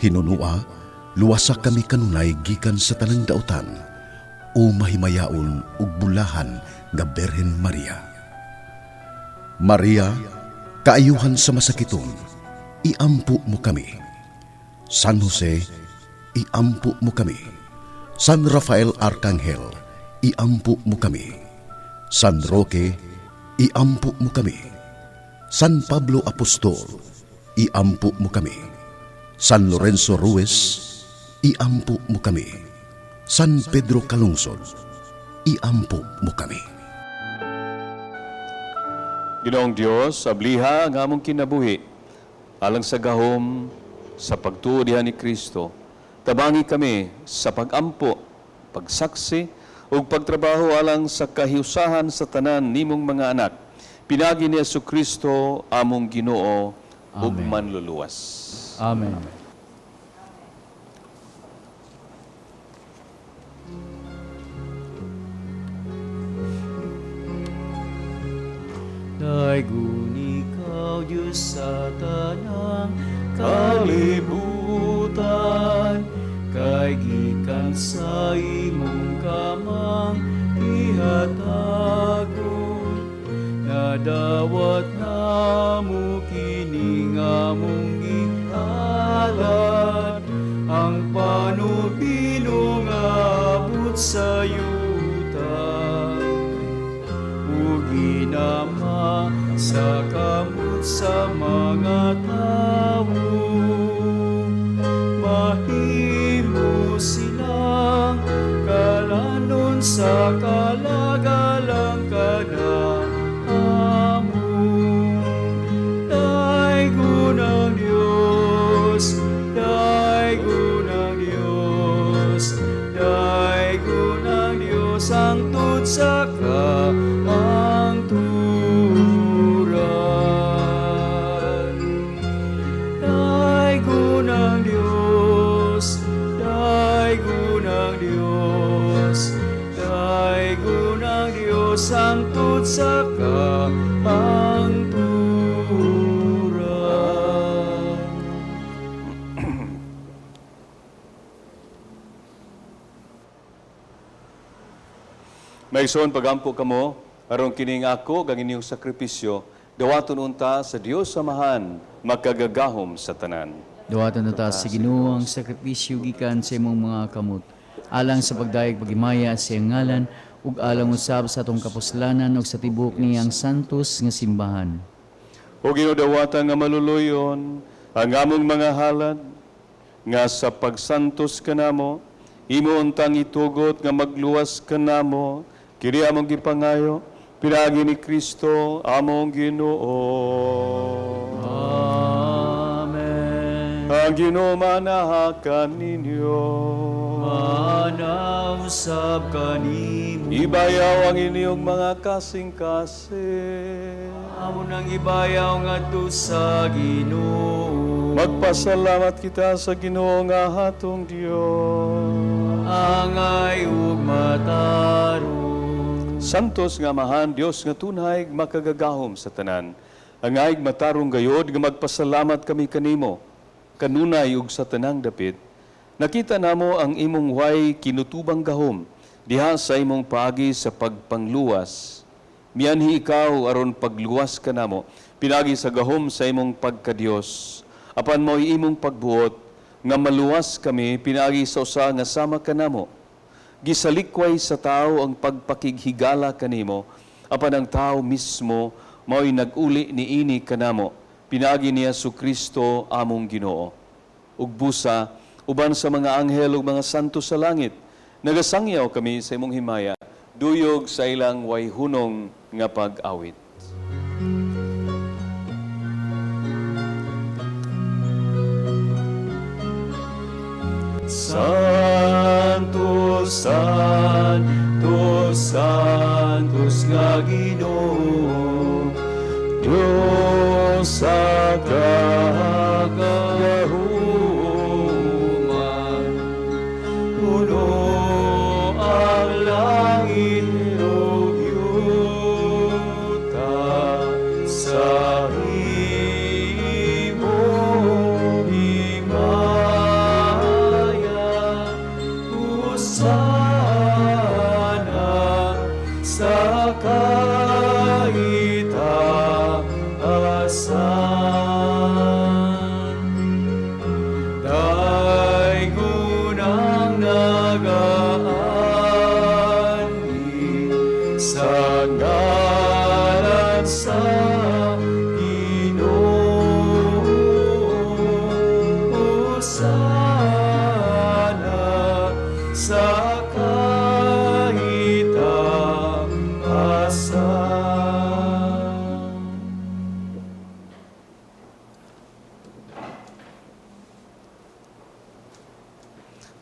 Hinunua, luwasa kami kanunay gikan sa tanang dautan o mahimayaon ug bulahan nga Birhen Maria. Maria, kaayuhan sa masakiton, iampo mo kami. San Jose, iampo mo kami. San Rafael Arcangel, iampo mo kami. San Roque, iampo mo kami. San Pablo Apostol, iampo mo kami. San Lorenzo Ruiz, iampo mo kami. San Pedro Calungsod, iampo mo kami. Ginoong Dios, abliha ang among kinabuhi. Alang sa gahom, sa pagtuo diha ni Kristo, tabangi kami sa pagampo, pagsaksi, ug pagtrabaho alang sa kahiusahan sa tanan nimong mga anak. Pinaagi ni Kristo among Ginoo ug manluluwas. Amen. Daygon ikaw, Diyos, sa tanang kalibutan, kay gikan sa imong kamang ihatagon. Nadawat namo kini nga among gihalad, ang panubilo nga abot sa yuta ug ginama sa kamot sa mga tawo. Mahimo silang kalanon sa kalagalang kanamo. Daygon ang Diyos, daygon ang Diyos, daygon ang Diyos hangtod sa kahangturan. Daygon ang Diyos, daygon ang Diyos, daygon ang Diyos hangtod sa kahangturan. Mga igsoon, pagampo kamo, aron kining ako ug ang inyong sakripisyo, dawaton unta sa Dios Amahan, makagagahom sa tanan. Duwaton na ta sa Ginoo ang sakripisyo gikan sa imong mga kamot alang sa pagdayeg paghimaya sa iyang ngalan ug alang usab sa atong kapuslanan ug sa tibuok niyang santos nga simbahan. O Ginoo, dawata nga maluluyon ang among mga halad, nga sa pagsantos kanamo, imo untang itugot nga magluwas kanamo, kini among gipangayo, pinaagi ni Kristo among Ginoo. Amen. Ang Ginoo manaha kaninyo. Maana usab kanimo. Ibayaw ang inyong mga kasing-kasing. Amo nang ibayaw ngadto sa Ginoo. Magpasalamat kita sa Ginoo nga atong Dios. Angay ug matarong. Santos nga Amahan, Dios nga tunay makagagahom sa tanan. Angay matarong gayod nga magpasalamat kami kanimo. Kanunay ug sa tanang dapit. Nakita namo ang imong way kinutubang gahom diha sa imong paagi sa pagpangluwas. Mianhi ikaw aron pagluwas kanamo, pinaagi sa gahom sa imong pagkadiyos. Apan mao'y imong pagbuot nga maluwas kami pinaagi sa usa nga sama kanamo.Gisalikway sa tao ang pagpakighigala kanimo, apan ang tao mismo mao'y nag-uli niini kanamo, pinaagi ni Kristo among Ginoo. Ug busa, uban sa mga anghel ug mga santo sa langit, nagasangyaw kami sa imong himaya, duyog sa ilang way hunong nga pag-awit. Santo, Santo, Santos nga Ginoo, Diyos sa kagahuman. Puno ang langit ug yuta sa imong himaya. Hosana sa kaitaasan.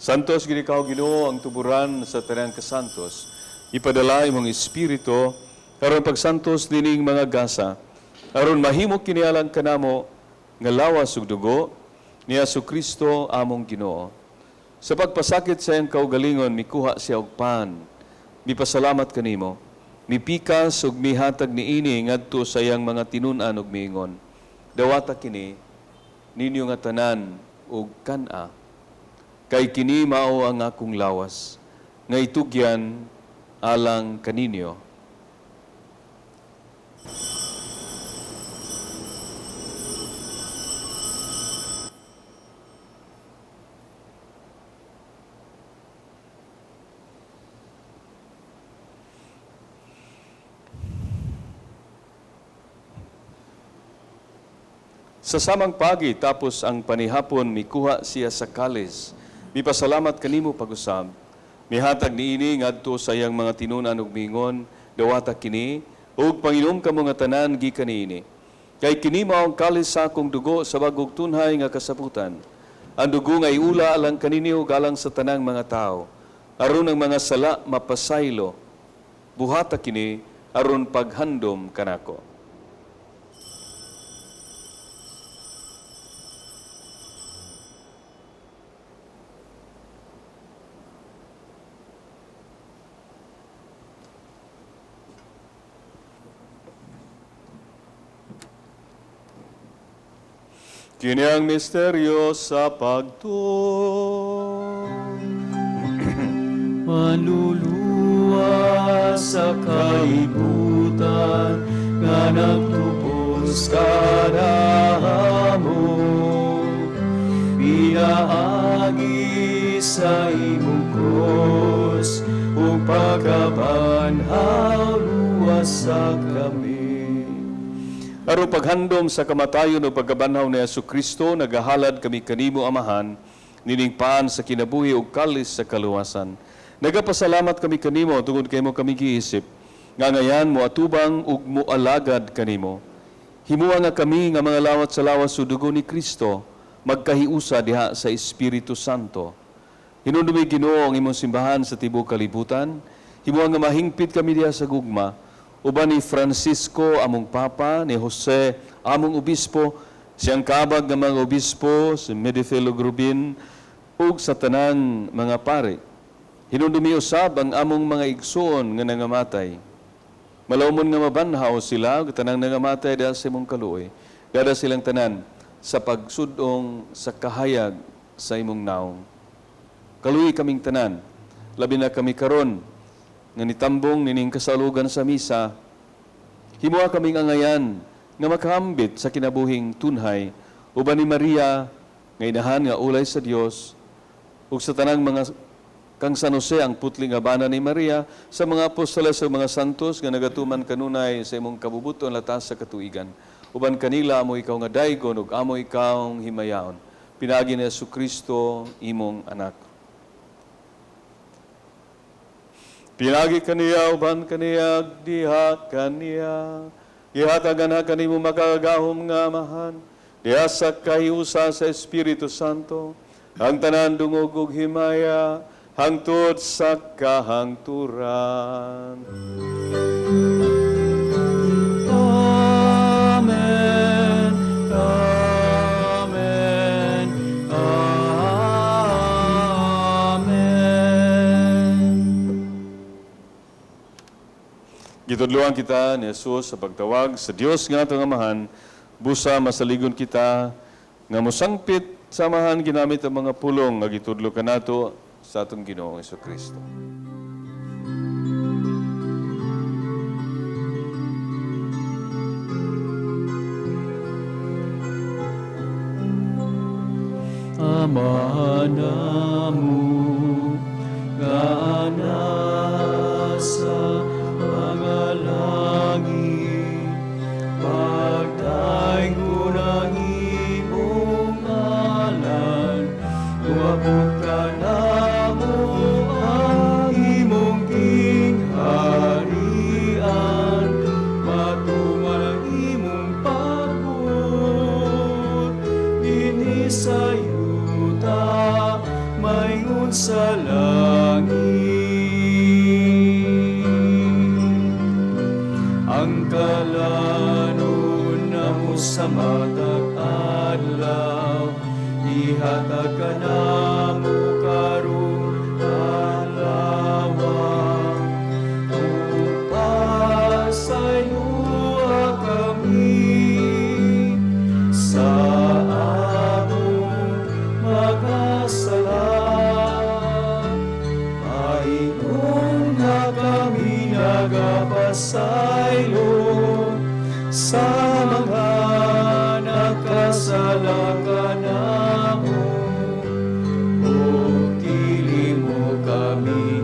Santos gid ikaw Ginoo ang tuburan sa tanang kasantos. Ipadala imong espiritu aron pagsantos nining mga gasa aron mahimo kini alang kanamo nga lawas ug dugo ni Kristo among Ginoo. Sa pagpasakit sa iyang kaugalingon mikuha siya og pan. Mipasalamat kanimo. Mipikas ug mihatag niini ngadto sa iyang mga tinun-an ug miingon. Dawata kini ninyo nga tanan ug kan-a. Kay kini mao ang akong lawas nga itugyan alang kaninyo. Sa samang pagi tapos ang panihapon mikuha siya sa kalis. Mipasalamat kanimo pag-usab. Mihatag niini ngadto sa iyang mga tinun-an ug miingon, dawata kini ug panginom kamo nga tanan gikan niini. Kay kini mao ang kalis sa akong dugo sa bag-ong tunhay nga kasabutan. Ang dugo nga iula alang kaninyo ug alang sa tanang mga tawo. Aron ang mga sala mapasaylo. Buhata kini aron paghandom kanako. Kini ang misteryo sa pagtuo. Manluluwas sa kalibutan nga nagtubos kanamo, pinaagi sa imong krus ug pagkabanhaw, luwasa kami. Aron paghandom sa kamatayon o pagkabanhaw ni Kristo, nagahalad kami kanimo Amahan, nining paan sa kinabuhi ug kalis sa kaluwasan. Nagapasalamat kami kanimo tungod kay mo kami giisip, nga ngayan mo atubang ug moalagad kanimo. Himuha nga kami nga mga lawat sa lawas ug dugo ni Kristo, magkahiusa diha sa Espiritu Santo. Hinumdumi Ginoo ang imong simbahan sa tibuok kalibutan. Himuha nga mahingpit kami diha sa gugma, uban ni Francisco among Papa, ni Jose among Obispo, siyang kabag nga mga obispo, si Medifelo Grubin, ug sa tanang mga pare. Hinumdumi usab ang among mga igsoon nga nangamatay. Malawmon nga mabanhaw sila ug tanang nangamatay diha sa imong kaluoy. Dada silang tanan sa pagsudong sa kahayag sa imong naong. Kaluoy kaming tanan, labi na kami karon nga nitambong nining kasalugan sa misa. Himuha kaming angayan nga makahambit sa kinabuhing tunhay uban ni Maria nga inahan nga ulay sa Dios ug sa tanang mga kang San Jose ang putli nga bana ni Maria, sa mga apostoles ug mga santos nga nagatuman kanunay sa imong kabubuton latas sa katuigan. Uban kanila amo ikaw nga daygon ug amo ikaw himayaon. Pinaagi ni Jesucristo imong anak. Pinaagi kaniya uban kaniya diha kaniya. Gihatagan ha kanimo makagagahom nga Amahan, diha sa kahiusa sa Espiritu Santo, ang tanan dungog ug himaya hangtod sa kahangturan. Amen. Amen. Amen. Gitudluan kita ni Jesus sa pagtawag sa Dios nga atong Amahan, busa masaligon kita nga mosangpit sa Amahan ginamit ang mga pulong nga gitudlo kanato sa atong Ginoong Hesukristo. Ama namo nga nasa mga langit, pagdaig-on ang imong ngalan, moabot kanamo ang imong gingharian, matuman ang imong pagbuot dinhi sa yuta, maingon Sa matag adlaw, ihatag kanamo karong adlaw. Ug pasayloa kami sa among mga sala, Paingon nga kami nagapasaylo sa mga nakasala kanamo. Ug dili mo kami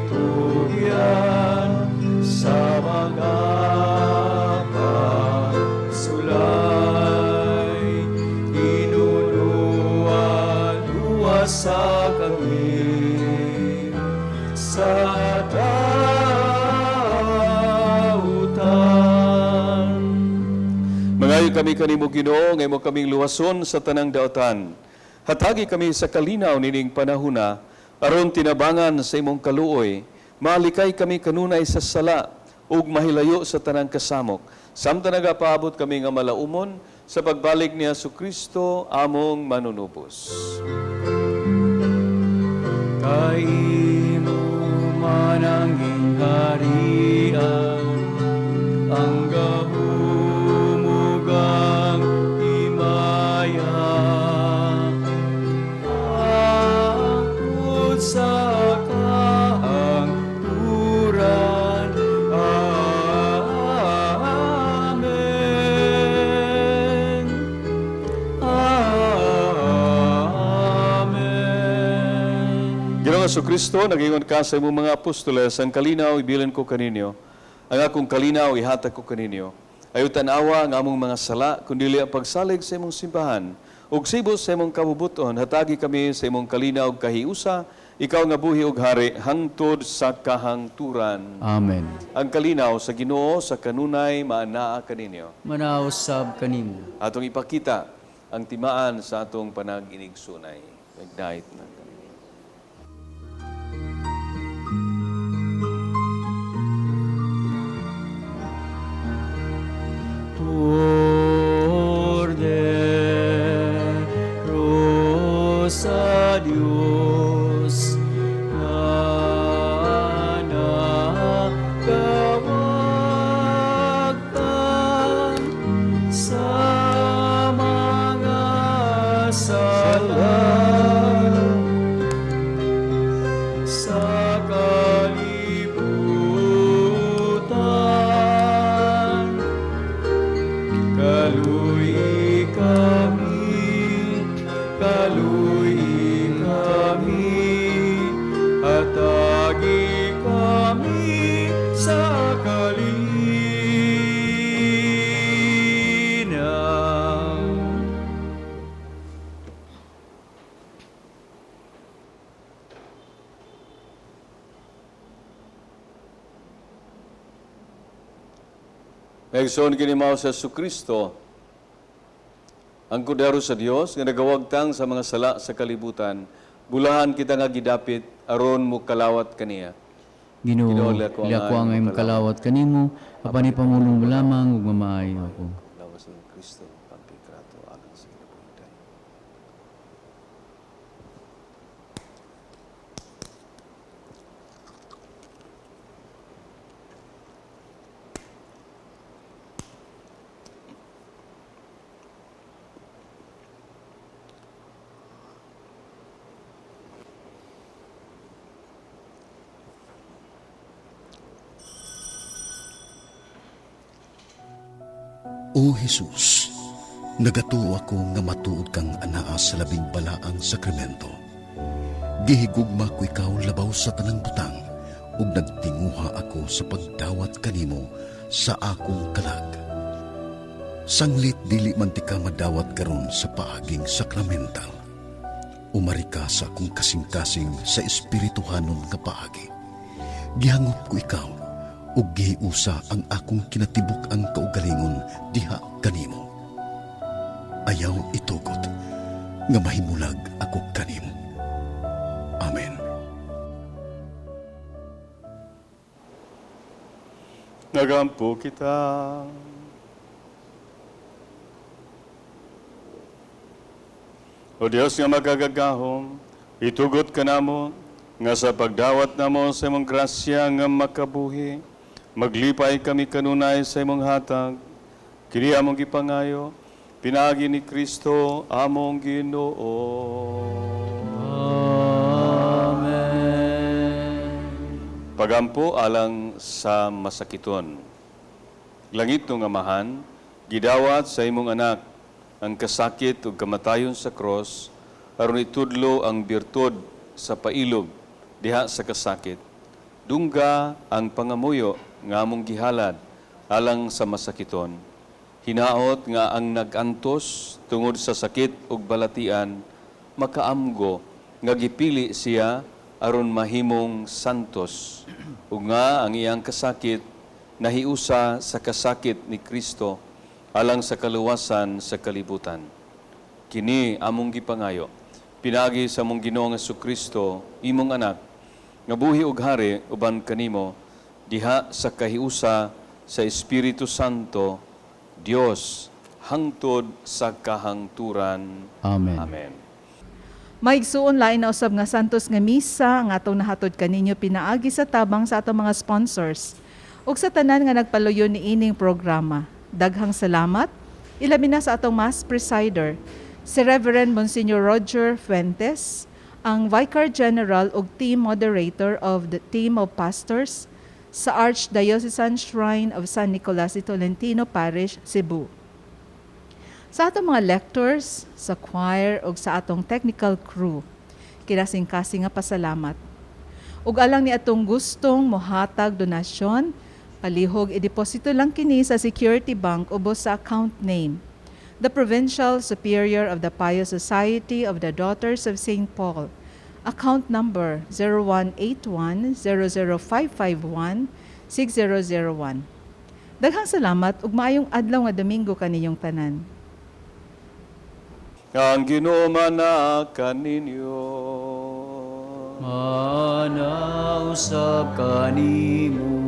itugyan sa mga pagsulay. Tinunuan sa kami sa dautan. Mangayo kami kanimo, Ginoo, nga imo kaming luwason sa tanang daotan. Hatagi kami sa kalinaw nining panahuna aron tinabangan sa imong kaluoy, malikay kami kanunay sa sala ug mahilayo sa tanang kasamok. Samtang nagapaabot kami nga malaumon sa pagbalik ni Kristo among manunubos. Kay imo man ang gingharian, ang gahom ug ang himaya, hangtod sa kahangturan. Amen. Amen. Ginoong Kristo, nagingon ka sa imong mga apostoles, "Ang kalinaw ibilin ko kaninyo, ang akong kalinaw ihatag ko kaninyo. Ayaw tan-awa ang among mga sala, kundi ang pagsalig sa imong simbahan. Ug sibos sa imong kabubuton, hatagi kami sa imong kalinaw ug kahiusa, ikaw nga buhi ug hari hangtod sa kahangturan." Amen. Ang kalinaw sa Ginoo sa kanunay maanaa kaninyo. Manaa usab kanimo. Atong ipakita ang timaan sa atong panag-inigsunay. Nagdait na kaninyo. Kordero sa Dios nga nagawagtang sa mga sala sa kalibutan. Kaluy-i kami, kaluy-i kami, hatagi kami sa kalinaw. Mga igsoon, kini mao si Kristo, ang kordero sa Dios nga nagawagtang sa mga sala sa kalibutan. Bulahan kita nga gidapit aron mo kalawat kaniya. Ginoo, Ginoo, liako ang liako ang imong kalawat kanimo, apan ipamulong mo lamang ug mamaayo ako. Lawas ni Kristo, pampikrato alang sa kinabuhi dayon. O Jesus, nagatuo ako nga matuod kang anaa sa labing balaang sakramento. Gihigugma ko ikaw labaw sa tanang butang ug nagtinguha ako sa pagdawat kanimo sa akong kalag. Sanglit dili man tika madawat karon sa paaging sakramental, umari ka sa akong kasing-kasing sa espirituhanon nga paagi. Gihangop ko ikaw ug gihiusa ang akong kinatibuk-ang kaugalingon diha kanimo. Ayaw itugot nga mahimulag ako kanimo. Amen. Nagampo kita. O Dios nga makagagahom, itugot kanamo nga sa pagdawat namo sa imong grasya nga makabuhi, maglipay kami kanunay sa imong hatag. Kini among gipangayo, pinaagi ni Kristo among Ginoo. Amen. Pagampo alang sa masakiton. Langitnong Amahan, gidawat sa imong Anak ang kasakit ug kamatayon sa cross aron itudlo ang birtud sa pailob diha sa kasakit. Dungga ang pangamuyo nga among gihalad alang sa masakiton. Hinaot nga ang nag-antos tungod sa sakit ug balatian makaamgo nga gipili siya aron mahimong santos ug nga ang iyang kasakit nahiusa sa kasakit ni Kristo alang sa kaluwasan sa kalibutan. Kini among gipangayo pinaagi sa among Ginoong Kristo, imong Anak, nga buhi ug hari uban kanimo diha sa kahiusa sa Espiritu Santo, Dios, hangtod sa kahangturan. Amen. Amen. Maigsuon, lain na usab nga santos nga misa ang atong nahatod kaninyo pinaagi sa tabang sa atong mga sponsors ug sa tanan nga nagpaluyo niining programa. Daghang salamat, ilabi na sa atong Mass Presider, si Reverend Monsignor Roger Fuentes, ang Vicar General ug Team Moderator of the Team of Pastors sa Archdiocesan Shrine of San Nicolas de Tolentino Parish, Cebu. Sa atong mga lectors, sa choir ug sa atong technical crew, kinasing-kasing nga pasalamat. Ug alang ni atong gustong mohatag donasyon, palihog ideposito lang kini sa Security Bank ubos sa account name, the Provincial Superior of the Pious Society of the Daughters of St. Paul. Account number 0181 00551 6001. Daghang salamat ug maayong adlaw nga Domingo kaninyong tanan. Ang Ginoo manaa kaninyo. Manausab kanimo.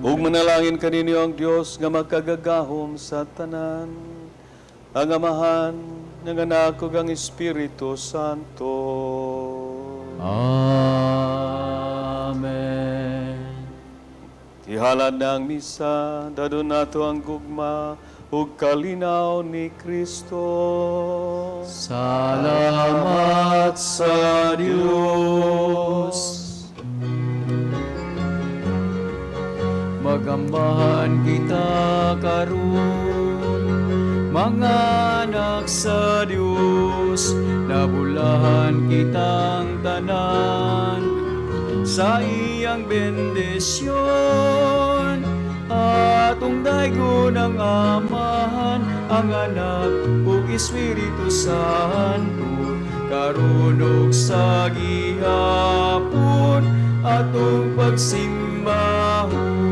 Ug manalangin kaninyo ang Dios nga makagagahom sa tanan, ang Amahan, ang Anak ug ang Espiritu Santo. Amen. Ihalad na ang misa, dadon nato ang gugma ug kalinaw ni Kristo. Salamat sa Diyos. Magambahan kita karon, mga anak sa Dios, nabulahan kitang tanan sa iyang bendisyon. Atong daygon ang Amahan, ang Anak ug Espiritu Santo, karon ug sa gihapon atong pagsimbahon.